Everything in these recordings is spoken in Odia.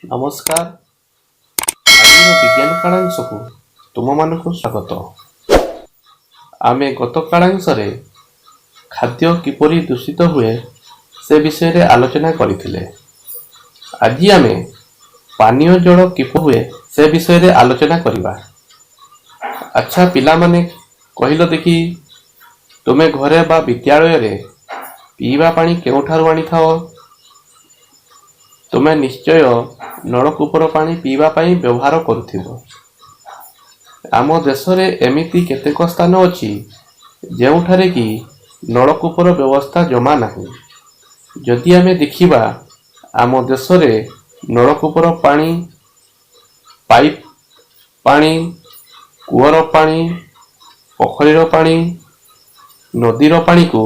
ନମସ୍କାର। ଆଜିର ବିଜ୍ଞାନ କାଳାଂଶକୁ ତୁମମାନଙ୍କୁ ସ୍ୱାଗତ। ଆମେ ଗତ କାଳାଂଶରେ ଖାଦ୍ୟ କିପରି ଦୂଷିତ ହୁଏ ସେ ବିଷୟରେ ଆଲୋଚନା କରିଥିଲେ। ଆଜି ଆମେ ପାନୀୟ ଜଳ କିପରି ହୁଏ ସେ ବିଷୟରେ ଆଲୋଚନା କରିବା। ଆଚ୍ଛା ପିଲାମାନେ, କହିଲ ଦେଖି, ତୁମେ ଘରେ ବା ବିଦ୍ୟାଳୟରେ ପିଇବା ପାଣି କେଉଁଠାରୁ ଆଣିଥାଅ? ତୁମେ ନିଶ୍ଚୟ ନଳକୂପର ପାଣି ପିଇବା ପାଇଁ ବ୍ୟବହାର କରୁଥିବ। ଆମ ଦେଶରେ ଏମିତି କେତେକ ସ୍ଥାନ ଅଛି, ଯେଉଁଠାରେ କି ନଳକୂପର ବ୍ୟବସ୍ଥା ଜମା ନାହିଁ। ଯଦି ଆମେ ଦେଖିବା, ଆମ ଦେଶରେ ନଳକୂପର ପାଣି, ପାଇପ୍ ପାଣି, କୂଅର ପାଣି, ପୋଖରୀର ପାଣି, ନଦୀର ପାଣିକୁ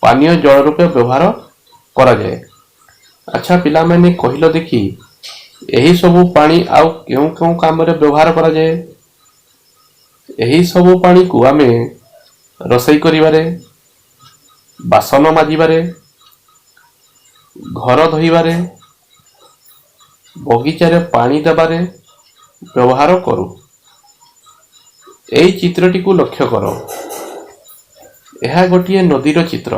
ପାନୀୟ ଜଳ ରୂପେ ବ୍ୟବହାର କରାଯାଏ। ଆଚ୍ଛା ପିଲାମାନେ, କହିଲ ଦେଖି, ଏହି ସବୁ ପାଣି ଆଉ କେଉଁ କେଉଁ କାମରେ ବ୍ୟବହାର କରାଯାଏ? ଏହି ସବୁ ପାଣିକୁ ଆମେ ରୋଷେଇ କରିବାରେ, ବାସନ ମାଜିବାରେ, ଘର ଧୋଇବାରେ, ବଗିଚାରେ ପାଣି ଦେବାରେ ବ୍ୟବହାର କରୁ। ଏହି ଚିତ୍ରଟିକୁ ଲକ୍ଷ୍ୟ କର। ଏହା ଗୋଟିଏ ନଦୀର ଚିତ୍ର।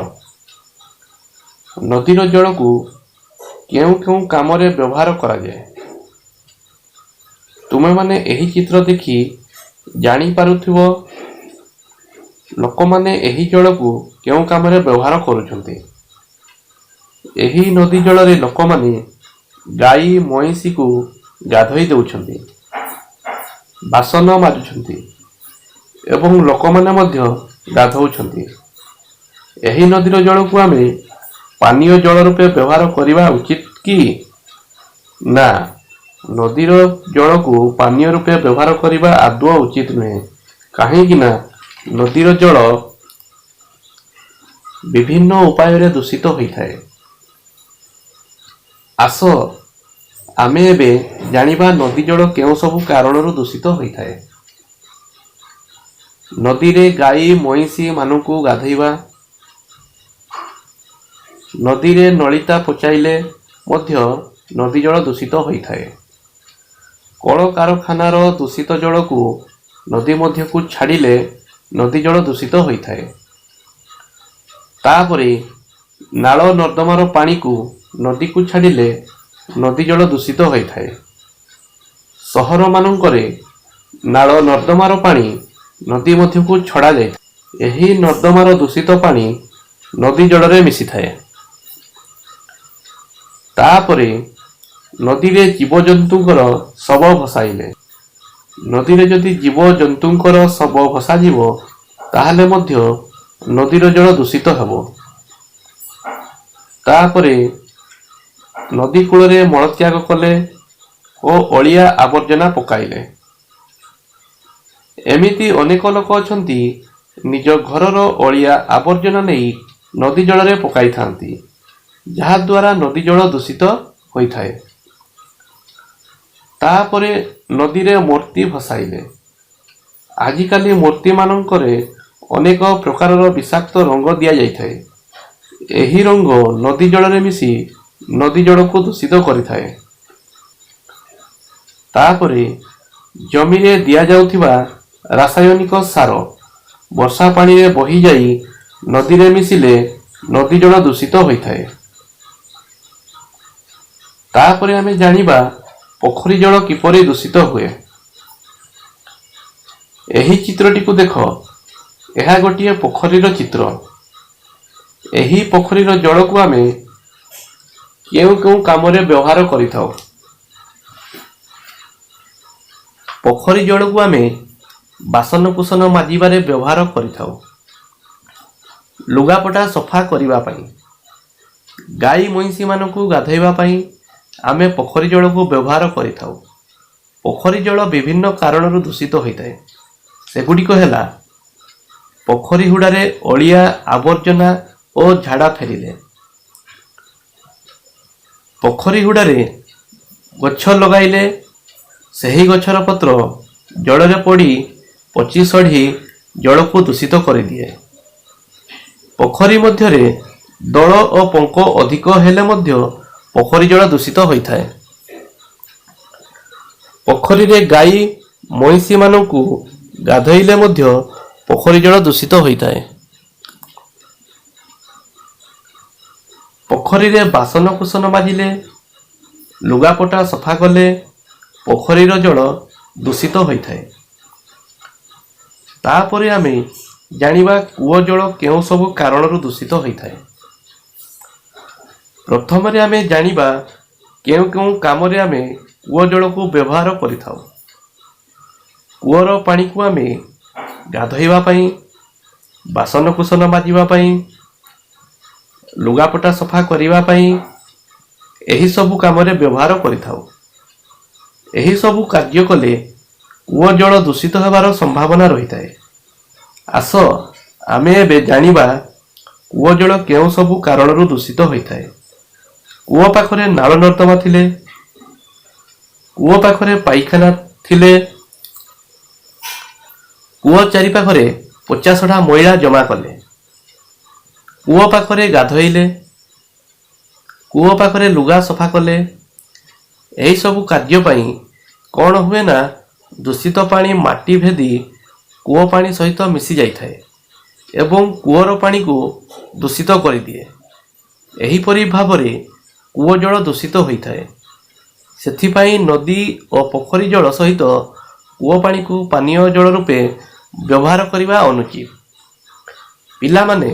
ନଦୀର ଜଳକୁ କେଉଁ କେଉଁ କାମରେ ବ୍ୟବହାର କରାଯାଏ? ତୁମେମାନେ ଏହି ଚିତ୍ର ଦେଖି ଜାଣିପାରୁଥିବ ଲୋକମାନେ ଏହି ଜଳକୁ କେଉଁ କାମରେ ବ୍ୟବହାର କରୁଛନ୍ତି। ଏହି ନଦୀ ଜଳରେ ଲୋକମାନେ ଗାଈ ମଇଁଷିକୁ ଗାଧୋଇ ଦେଉଛନ୍ତି, ବାସନ ମାଜୁଛନ୍ତି ଏବଂ ଲୋକମାନେ ମଧ୍ୟ ଗାଧୋଉଛନ୍ତି। ଏହି ନଦୀର ଜଳକୁ ଆମେ ପାନୀୟ ଜଳ ରୂପେ ବ୍ୟବହାର କରିବା ଉଚିତ କି ନା? ନଦୀର ଜଳକୁ ପାନୀୟ ରୂପେ ବ୍ୟବହାର କରିବା ଆଦୌ ଉଚିତ ନୁହେଁ। କାହିଁକି ନା ନଦୀର ଜଳ ବିଭିନ୍ନ ଉପାୟରେ ଦୂଷିତ ହୋଇଥାଏ। ଆସ, ଆମେ ଏବେ ଜାଣିବା ନଦୀ ଜଳ କେଉଁ ସବୁ କାରଣରୁ ଦୂଷିତ ହୋଇଥାଏ। ନଦୀରେ ଗାଈ ମଇଁଷି ମାନଙ୍କୁ ଗାଧୋଇବା, ନଦୀରେ ନଳିତା ପଚାଇଲେ ମଧ୍ୟ ନଦୀ ଜଳ ଦୂଷିତ ହୋଇଥାଏ। କଳକାରଖାନାର ଦୂଷିତ ଜଳକୁ ନଦୀ ମଧ୍ୟକୁ ଛାଡ଼ିଲେ ନଦୀ ଜଳ ଦୂଷିତ ହୋଇଥାଏ। ତାପରେ ନାଳ ନର୍ଦ୍ଦମାର ପାଣିକୁ ନଦୀକୁ ଛାଡ଼ିଲେ ନଦୀ ଜଳ ଦୂଷିତ ହୋଇଥାଏ। ସହରମାନଙ୍କରେ ନାଳ ନର୍ଦ୍ଦମାର ପାଣି ନଦୀ ମଧ୍ୟକୁ ଛଡ଼ା ଯାଇଥାଏ। ଏହି ନର୍ଦ୍ଦମାର ଦୂଷିତ ପାଣି ନଦୀ ଜଳରେ ମିଶିଥାଏ। ତାପରେ ନଦୀରେ ଜୀବଜନ୍ତୁଙ୍କର ଶବ ଭସାଇଲେ। ନଦୀରେ ଯଦି ଜୀବଜନ୍ତୁଙ୍କର ଶବ ଭସାଯିବ, ତାହେଲେ ମଧ୍ୟ ନଦୀର ଜଳ ଦୂଷିତ ହେବ। ତାପରେ ନଦୀ କୂଳରେ ମଳତ୍ୟାଗ କଲେ ଓ ଅଳିଆ ଆବର୍ଜନା ପକାଇଲେ। ଏମିତି ଅନେକ ଲୋକ ଅଛନ୍ତି, ନିଜ ଘରର ଅଳିଆ ଆବର୍ଜନା ନେଇ ନଦୀ ଜଳରେ ପକାଇଥାନ୍ତି, ଯାହାଦ୍ୱାରା ନଦୀ ଜଳ ଦୂଷିତ ହୋଇଥାଏ। ତାପରେ ନଦୀରେ ମୂର୍ତ୍ତି ଭସାଇଲେ। ଆଜିକାଲି ମୂର୍ତ୍ତିମାନଙ୍କରେ ଅନେକ ପ୍ରକାରର ବିଷାକ୍ତ ରଙ୍ଗ ଦିଆଯାଇଥାଏ। ଏହି ରଙ୍ଗ ନଦୀ ଜଳରେ ମିଶି ନଦୀ ଜଳକୁ ଦୂଷିତ କରିଥାଏ। ତାପରେ ଜମିରେ ଦିଆଯାଉଥିବା ରାସାୟନିକ ସାର ବର୍ଷା ପାଣିରେ ବହିଯାଇ ନଦୀରେ ମିଶିଲେ ନଦୀ ଜଳ ଦୂଷିତ ହୋଇଥାଏ। ତାପରେ ଆମେ ଜାଣିବା ପୋଖରୀ ଜଳ କିପରି ଦୂଷିତ ହୁଏ। ଏହି ଚିତ୍ରଟିକୁ ଦେଖ। ଏହା ଗୋଟିଏ ପୋଖରୀର ଚିତ୍ର। ଏହି ପୋଖରୀର ଜଳକୁ ଆମେ କେଉଁ କେଉଁ କାମରେ ବ୍ୟବହାର କରିଥାଉ? ପୋଖରୀ ଜଳକୁ ଆମେ ବାସନକୁସନ ମାଜିବାରେ ବ୍ୟବହାର କରିଥାଉ, ଲୁଗାପଟା ସଫା କରିବା ପାଇଁ, ଗାଈ ମଇଁଷିମାନଙ୍କୁ ଗାଧୋଇବା ପାଇଁ ଆମେ ପୋଖରୀ ଜଳକୁ ବ୍ୟବହାର କରିଥାଉ। ପୋଖରୀ ଜଳ ବିଭିନ୍ନ କାରଣରୁ ଦୂଷିତ ହୋଇଥାଏ। ସେଗୁଡ଼ିକ ହେଲା, ପୋଖରୀ ହୁଡ଼ାରେ ଅଳିଆ ଆବର୍ଜନା ଓ ଝାଡ଼ା ଫେରିଲେ, ପୋଖରୀ ହୁଡ଼ାରେ ଗଛ ଲଗାଇଲେ ସେହି ଗଛର ପତ୍ର ଜଳରେ ପଡ଼ି ପଚି ସଢ଼ି ଜଳକୁ ଦୂଷିତ କରିଦିଏ, ପୋଖରୀ ମଧ୍ୟରେ ଦଳ ଓ ପଙ୍କ ଅଧିକ ହେଲେ ମଧ୍ୟ ପୋଖରୀ ଜଳ ଦୂଷିତ ହୋଇଥାଏ। ପୋଖରୀରେ ଗାଈ ମଇଁଷିମାନଙ୍କୁ ଗାଧୋଇଲେ ମଧ୍ୟ ପୋଖରୀ ଜଳ ଦୂଷିତ ହୋଇଥାଏ। ପୋଖରୀରେ ବାସନକୁସନ ମାଜିଲେ, ଲୁଗାପଟା ସଫା କଲେ ପୋଖରୀର ଜଳ ଦୂଷିତ ହୋଇଥାଏ। ତାପରେ ଆମେ ଜାଣିବା କୂଅ ଜଳ କେଉଁ ସବୁ କାରଣରୁ ଦୂଷିତ ହୋଇଥାଏ। ପ୍ରଥମରେ ଆମେ ଜାଣିବା କେଉଁ କେଉଁ କାମରେ ଆମେ କୂଅ ଜଳକୁ ବ୍ୟବହାର କରିଥାଉ। କୂଅର ପାଣିକୁ ଆମେ ଗାଧୋଇବା ପାଇଁ, ବାସନକୁସନ ମାଜିବା ପାଇଁ, ଲୁଗାପଟା ସଫା କରିବା ପାଇଁ ଏହିସବୁ କାମରେ ବ୍ୟବହାର କରିଥାଉ। ଏହିସବୁ କାର୍ଯ୍ୟ କଲେ କୂଅ ଜଳ ଦୂଷିତ ହେବାର ସମ୍ଭାବନା ରହିଥାଏ। ଆସ ଆମେ ଏବେ ଜାଣିବା କୂଅ ଜଳ କେଉଁ ସବୁ କାରଣରୁ ଦୂଷିତ ହୋଇଥାଏ। କୂଅ ପାଖରେ ନାଳ ନର୍ଦ୍ଦମା ଥିଲେ, କୂଅ ପାଖରେ ପାଇଖାନା ଥିଲେ, କୂଅ ଚାରିପାଖରେ ପଚାସଢ଼ା ମଇଳା ଜମା କଲେ, କୂଅ ପାଖରେ ଗାଧୋଇଲେ, କୂଅ ପାଖରେ ଲୁଗା ସଫା କଲେ, ଏହିସବୁ କାର୍ଯ୍ୟ ପାଇଁ କ'ଣ ହୁଏ ନା ଦୂଷିତ ପାଣି ମାଟି ଭେଦି କୂଅ ପାଣି ସହିତ ମିଶି ଯାଇଥାଏ ଏବଂ କୂଅର ପାଣିକୁ ଦୂଷିତ କରିଦିଏ। ଏହିପରି ଭାବରେ କୂଅ ଜଳ ଦୂଷିତ ହୋଇଥାଏ। ସେଥିପାଇଁ ନଦୀ ଓ ପୋଖରୀ ଜଳ ସହିତ କୂଅ ପାଣିକୁ ପାନୀୟ ଜଳ ରୂପେ ବ୍ୟବହାର କରିବା ଅନୁଚିତ। ପିଲାମାନେ,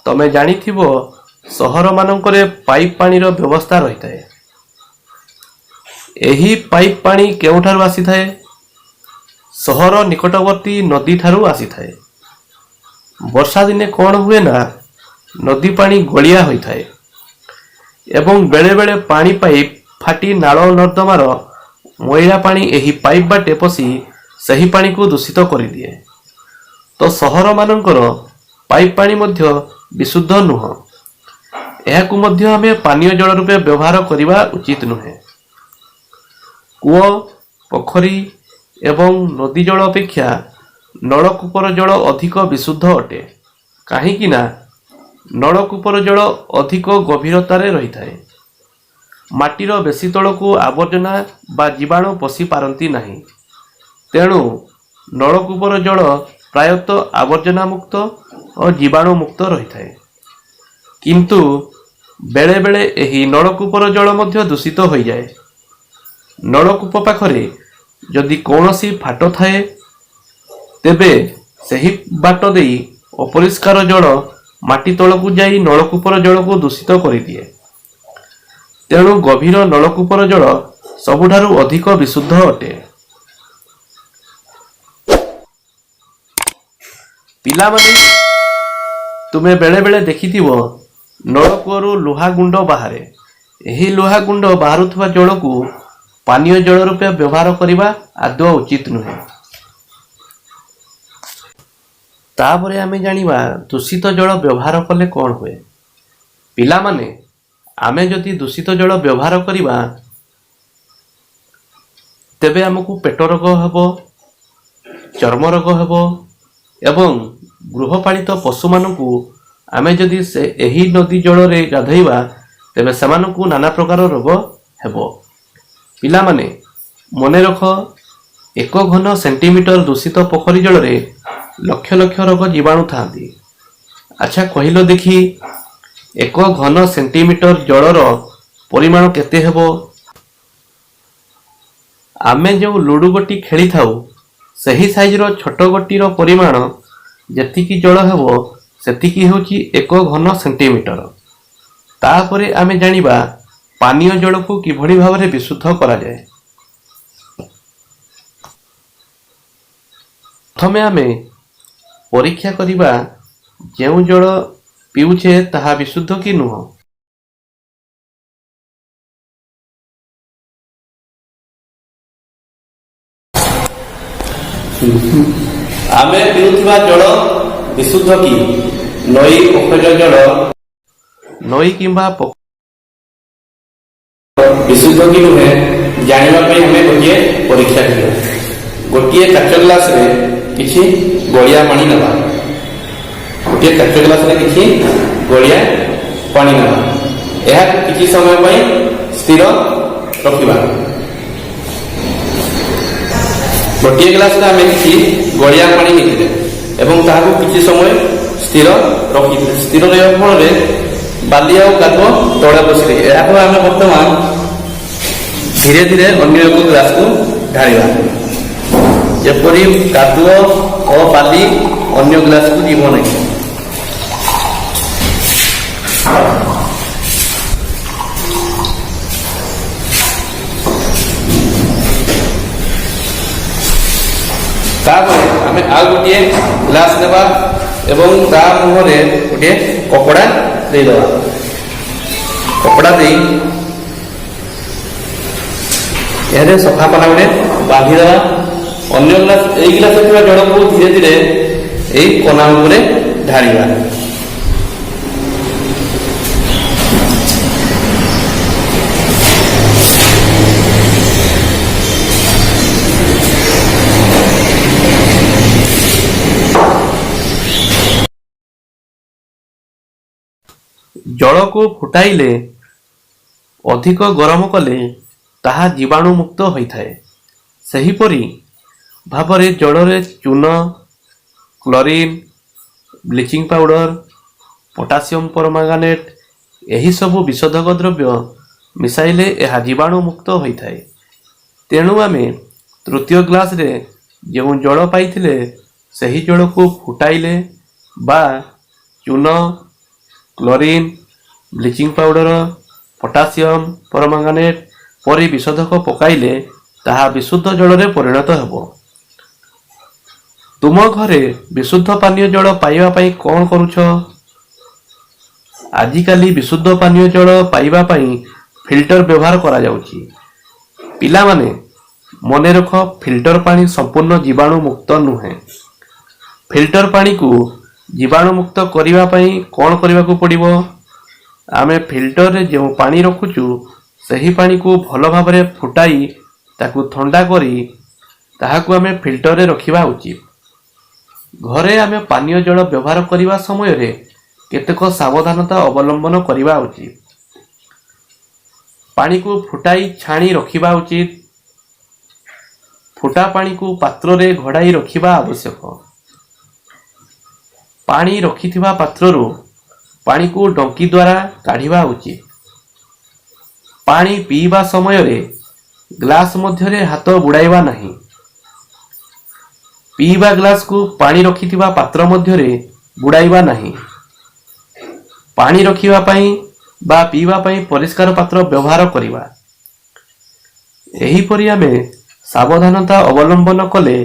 ତମେ ଜାଣିଥିବ ସହରମାନଙ୍କରେ ପାଇପ୍ ପାଣିର ବ୍ୟବସ୍ଥା ରହିଥାଏ। ଏହି ପାଇପ୍ ପାଣି କେଉଁଠାରୁ ଆସିଥାଏ? ସହର ନିକଟବର୍ତ୍ତୀ ନଦୀଠାରୁ ଆସିଥାଏ। ବର୍ଷା ଦିନେ କ'ଣ ହୁଏ ନା ନଦୀ ପାଣି ଗୋଳିଆ ହୋଇଥାଏ ଏବଂ ବେଳେବେଳେ ପାଣି ପାଇପ୍ ଫାଟି ନାଳ ନର୍ଦ୍ଦମାର ମଇଳା ପାଣି ଏହି ପାଇପ୍ ବାଟେ ପଶି ସେହି ପାଣିକୁ ଦୂଷିତ କରିଦିଏ। ତ ସହରମାନଙ୍କର ପାଇପ୍ ପାଣି ମଧ୍ୟ ବିଶୁଦ୍ଧ ନୁହଁ। ଏହାକୁ ମଧ୍ୟ ଆମେ ପାନୀୟ ଜଳ ରୂପେ ବ୍ୟବହାର କରିବା ଉଚିତ ନୁହେଁ। କୂଅ, ପୋଖରୀ ଏବଂ ନଦୀ ଜଳ ଅପେକ୍ଷା ନଳକୂପର ଜଳ ଅଧିକ ବିଶୁଦ୍ଧ ଅଟେ। କାହିଁକି ନା ନଳକୂପର ଜଳ ଅଧିକ ଗଭୀରତାରେ ରହିଥାଏ। ମାଟିର ବେଶୀ ତଳକୁ ଆବର୍ଜନା ବା ଜୀବାଣୁ ପଶି ପାରନ୍ତି ନାହିଁ। ତେଣୁ ନଳକୂପର ଜଳ ପ୍ରାୟତଃ ଆବର୍ଜନା ମୁକ୍ତ ଓ ଜୀବାଣୁ ମୁକ୍ତ ରହିଥାଏ। କିନ୍ତୁ ବେଳେବେଳେ ଏହି ନଳକୂପର ଜଳ ମଧ୍ୟ ଦୂଷିତ ହୋଇଯାଏ। ନଳକୂପ ପାଖରେ ଯଦି କୌଣସି ଫାଟ ଥାଏ, ତେବେ ସେହି ବାଟ ଦେଇ ଅପରିଷ୍କାର ଜଳ ମାଟି ତଳକୁ ଯାଇ ନଳକୂପର ଜଳକୁ ଦୂଷିତ କରିଦିଏ। ତେଣୁ ଗଭୀର ନଳକୂପର ଜଳ ସବୁଠାରୁ ଅଧିକ ବିଶୁଦ୍ଧ ଅଟେ। ପିଲାମାନେ, ତୁମେ ବେଳେବେଳେ ଦେଖିଥିବ ନଳକୂଅରୁ ଲୁହା ଗୁଣ୍ଡ ବାହାରେ। ଏହି ଲୁହା ଗୁଣ୍ଡ ବାହାରୁଥିବା ଜଳକୁ ପାନୀୟ ଜଳ ରୂପେ ବ୍ୟବହାର କରିବା ଆଦୌ ଉଚିତ ନୁହେଁ। ତାପରେ ଆମେ ଜାଣିବା ଦୂଷିତ ଜଳ ବ୍ୟବହାର କଲେ କ'ଣ ହୁଏ। ପିଲାମାନେ, ଆମେ ଯଦି ଦୂଷିତ ଜଳ ବ୍ୟବହାର କରିବା ତେବେ ଆମକୁ ପେଟ ରୋଗ ହେବ, ଚର୍ମ ରୋଗ ହେବ ଏବଂ ଗୃହପାଳିତ ପଶୁମାନଙ୍କୁ ଆମେ ଯଦି ସେ ଏହି ନଦୀ ଜଳରେ ଗାଧୋଇବା ତେବେ ସେମାନଙ୍କୁ ନାନା ପ୍ରକାର ରୋଗ ହେବ। ପିଲାମାନେ, ମନେ ରଖ, 1 ଘନ ସେଣ୍ଟିମିଟର ଦୂଷିତ ପୋଖରୀ ଜଳରେ ଲକ୍ଷ ଲକ୍ଷ ରୋଗ ଜୀବାଣୁ ଥାଆନ୍ତି। ଆଚ୍ଛା କହିଲ ଦେଖି, 1 ଘନ ସେଣ୍ଟିମିଟର ଜଳର ପରିମାଣ କେତେ ହେବ? ଆମେ ଯେଉଁ ଲୁଡୁ ଗୋଟି ଖେଳିଥାଉ ସେହି ସାଇଜର ଛୋଟ ଗୋଟିର ପରିମାଣ ଯେତିକି ଜଳ ହେବ ସେତିକି ହେଉଛି 1 ଘନ ସେଣ୍ଟିମିଟର। ତାପରେ ଆମେ ଜାଣିବା ପାନୀୟ ଜଳକୁ କିଭଳି ଭାବରେ ବିଶୁଦ୍ଧ କରାଯାଏ। ପ୍ରଥମେ ଆମେ ପରୀକ୍ଷା କରିବା ଯେଉଁ ଜଳ ପିଉଛେ ତାହା ବିଶୁଦ୍ଧ କି ନୁହଁ। ଆମେ ପିଉଥିବା ଜଳ ବିଶୁଦ୍ଧ କି? ନଈ ପୋଖରୀର ଜଳ ନଈ କିମ୍ବା ବିଶୁଦ୍ଧ କି ନୁହେଁ ଜାଣିବା ପାଇଁ ଆମେ ଗୋଟିଏ ପରୀକ୍ଷା କରିବା। ଗୋଟିଏ କାଚ ଗ୍ଲାସରେ କିଛି ଗୋଳିଆ ପାଣି ନେବା। ଗୋଟିଏ କାଚ ଗ୍ଲାସରେ କିଛି ଗୋଳିଆ ପାଣି ନେବା। ଏହାକୁ କିଛି ସମୟ ପାଇଁ ସ୍ଥିର ରଖିବା। ଗୋଟିଏ ଗ୍ଲାସରେ ଆମେ କିଛି ଗଳିଆ ପାଣି ନେଇଥିଲେ ଏବଂ ତାହାକୁ କିଛି ସମୟ ସ୍ଥିର ରଖିଥିଲେ। ସ୍ଥିର ରହିବା ଫଳରେ ବାଲି ଆଉ କାଦୁଅ ତଳେ ବସିଲେ। ଏହାକୁ ଆମେ ବର୍ତ୍ତମାନ ଧୀରେ ଧୀରେ ଅନ୍ୟ ଏକ ଗ୍ଲାସକୁ ଢାଳିବା, ଯେପରି କାଦୁଅ ଓ ବାଲି ଅନ୍ୟ ଗ୍ଲାସକୁ ଯିବ ନାହିଁ। ତାପରେ ଆମେ ଆଉ ଗୋଟିଏ ଗ୍ଲାସ ନେବା ଏବଂ ତା ମୁହଁରେ ଗୋଟିଏ କପଡ଼ା ଦେଇଦେବା। କପଡ଼ା ଦେଇ ଏହାରେ ସଫା କନା ଗୋଟେ ବାନ୍ଧିଦେବା। ଅନ୍ୟ ଗ୍ଲାସ, ଏଇ ଗ୍ଲାସରେ ଥିବା ଜଳକୁ ଧୀରେ ଧୀରେ ଏଇ କନା ଉପରେ ଢାଳିବା। ଜଳକୁ ଫୁଟାଇଲେ, ଅଧିକ ଗରମ କଲେ ତାହା ଜୀବାଣୁମୁକ୍ତ ହୋଇଥାଏ। ସେହିପରି ଭାବରେ ଜଳରେ ଚୂନ, chlorine, bleaching powder, potassium permanganate ଏହିସବୁ ବିଶୋଧକ ଦ୍ରବ୍ୟ ମିଶାଇଲେ ଏହା ଜୀବାଣୁମୁକ୍ତ ହୋଇଥାଏ। ତେଣୁ ଆମେ ତୃତୀୟ ଗ୍ଲାସରେ ଯେଉଁ ଜଳ ପାଇଥିଲେ, ସେହି ଜଳକୁ ଫୁଟାଇଲେ ବା ଚୂନ, chlorine, bleaching powder, potassium permanganate ପରି ବିଶୋଧକ ପକାଇଲେ ତାହା ବିଶୁଦ୍ଧ ଜଳରେ ପରିଣତ ହେବ। ତୁମ ଘରେ ବିଶୁଦ୍ଧ ପାନୀୟ ଜଳ ପାଇବା ପାଇଁ କ'ଣ କରୁଛ? ଆଜିକାଲି ବିଶୁଦ୍ଧ ପାନୀୟ ଜଳ ପାଇବା ପାଇଁ ଫିଲ୍ଟର ବ୍ୟବହାର କରାଯାଉଛି। ପିଲାମାନେ, ମନେ ରଖ, ଫିଲ୍ଟର ପାଣି ସମ୍ପୂର୍ଣ୍ଣ ଜୀବାଣୁ ମୁକ୍ତ ନୁହେଁ। ଫିଲ୍ଟର ପାଣିକୁ ଜୀବାଣୁମୁକ୍ତ କରିବା ପାଇଁ କ'ଣ କରିବାକୁ ପଡ଼ିବ? ଆମେ ଫିଲ୍ଟରରେ ଯେଉଁ ପାଣି ରଖୁଛୁ, ସେହି ପାଣିକୁ ଭଲ ଭାବରେ ଫୁଟାଇ ତାକୁ ଥଣ୍ଡା କରି ତାହାକୁ ଆମେ ଫିଲ୍ଟରରେ ରଖିବା ଉଚିତ। ଘରେ ଆମେ ପାନୀୟ ଜଳ ବ୍ୟବହାର କରିବା ସମୟରେ କେତେକ ସାବଧାନତା ଅବଲମ୍ବନ କରିବା ଉଚିତ। ପାଣିକୁ ଫୁଟାଇ ଛାଣି ରଖିବା ଉଚିତ। ଫୁଟା ପାଣିକୁ ପାତ୍ରରେ ଘୋଡ଼ାଇ ରଖିବା ଆବଶ୍ୟକ। ପାଣି ରଖିଥିବା ପାତ୍ରରୁ ପାଣିକୁ ଡଙ୍କି ଦ୍ୱାରା କାଢ଼ିବା ଉଚିତ। ପାଣି ପିଇବା ସମୟରେ ଗ୍ଲାସ ମଧ୍ୟରେ ହାତ ବୁଡ଼ାଇବା ନାହିଁ। ପିଇବା ଗ୍ଲାସକୁ ପାଣି ରଖିଥିବା ପାତ୍ର ମଧ୍ୟରେ ବୁଡ଼ାଇବା ନାହିଁ। ପାଣି ରଖିବା ପାଇଁ ବା ପିଇବା ପାଇଁ ପରିଷ୍କାର ପାତ୍ର ବ୍ୟବହାର କରିବା। ଏହିପରି ଆମେ ସାବଧାନତା ଅବଲମ୍ବନ କଲେ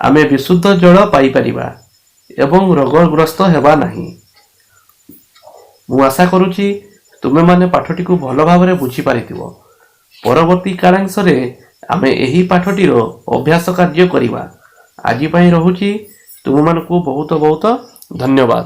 ଆମେ ବିଶୁଦ୍ଧ ଜଳ ପାଇପାରିବା ଏବଂ ରୋଗଗ୍ରସ୍ତ ହେବା ନାହିଁ। ମୁଁ ଆଶା କରୁଛି ତୁମେମାନେ ପାଠଟିକୁ ଭଲ ଭାବରେ ବୁଝିପାରିଥିବ। ପରବର୍ତ୍ତୀ କାଳାଂଶରେ ଆମେ ଏହି ପାଠଟିର ଅଭ୍ୟାସ କାର୍ଯ୍ୟ କରିବା। ଆଜି ପାଇଁ ରହୁଛି। ତୁମମାନଙ୍କୁ ବହୁତ ବହୁତ ଧନ୍ୟବାଦ।